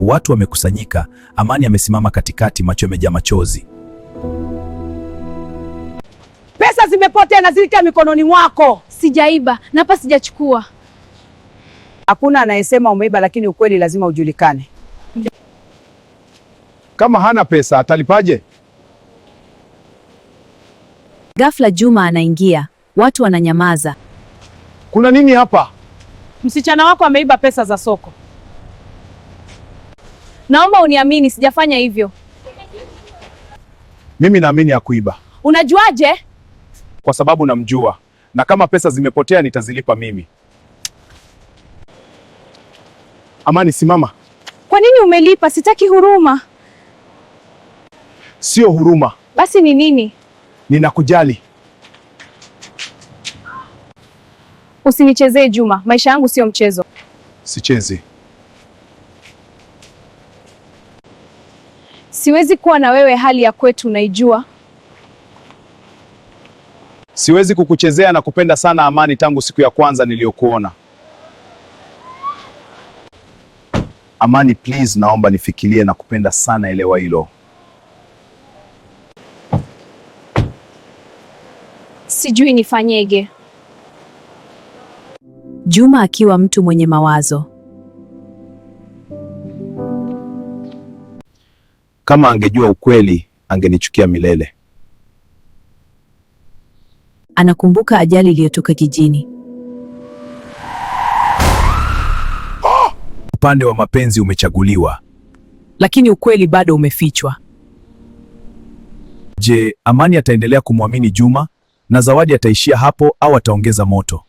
Watu wamekusanyika, Amani amesimama katikati, macho yamejaa machozi. Pesa zimepotea na zilitia mikononi mwako. Sijaiba na hapa sijachukua. Hakuna anayesema umeiba, lakini ukweli lazima ujulikane. Kama hana pesa atalipaje? Ghafla Juma anaingia, watu wananyamaza. Kuna nini hapa? Msichana wako ameiba pesa za soko. Naomba uniamini, sijafanya hivyo. Mimi naamini hakuiba. Unajuaje? Kwa sababu namjua, na kama pesa zimepotea nitazilipa mimi. Amani, simama. Kwa nini umelipa? Sitaki huruma. Sio huruma. Basi ni nini? Ninakujali. Usinichezee Juma, maisha yangu sio mchezo. Sichezi. Siwezi kuwa na wewe, hali ya kwetu unaijua. Siwezi kukuchezea na kupenda sana Amani, tangu siku ya kwanza niliyokuona. Amani, please, naomba nifikirie na kupenda sana, elewa hilo. Sijui nifanyeje. Juma akiwa mtu mwenye mawazo. Kama angejua ukweli, angenichukia milele. Anakumbuka ajali iliyotoka kijijini. Upande wa mapenzi umechaguliwa. Lakini ukweli bado umefichwa. Je, Amani ataendelea kumwamini Juma na Zawadi ataishia hapo au ataongeza moto?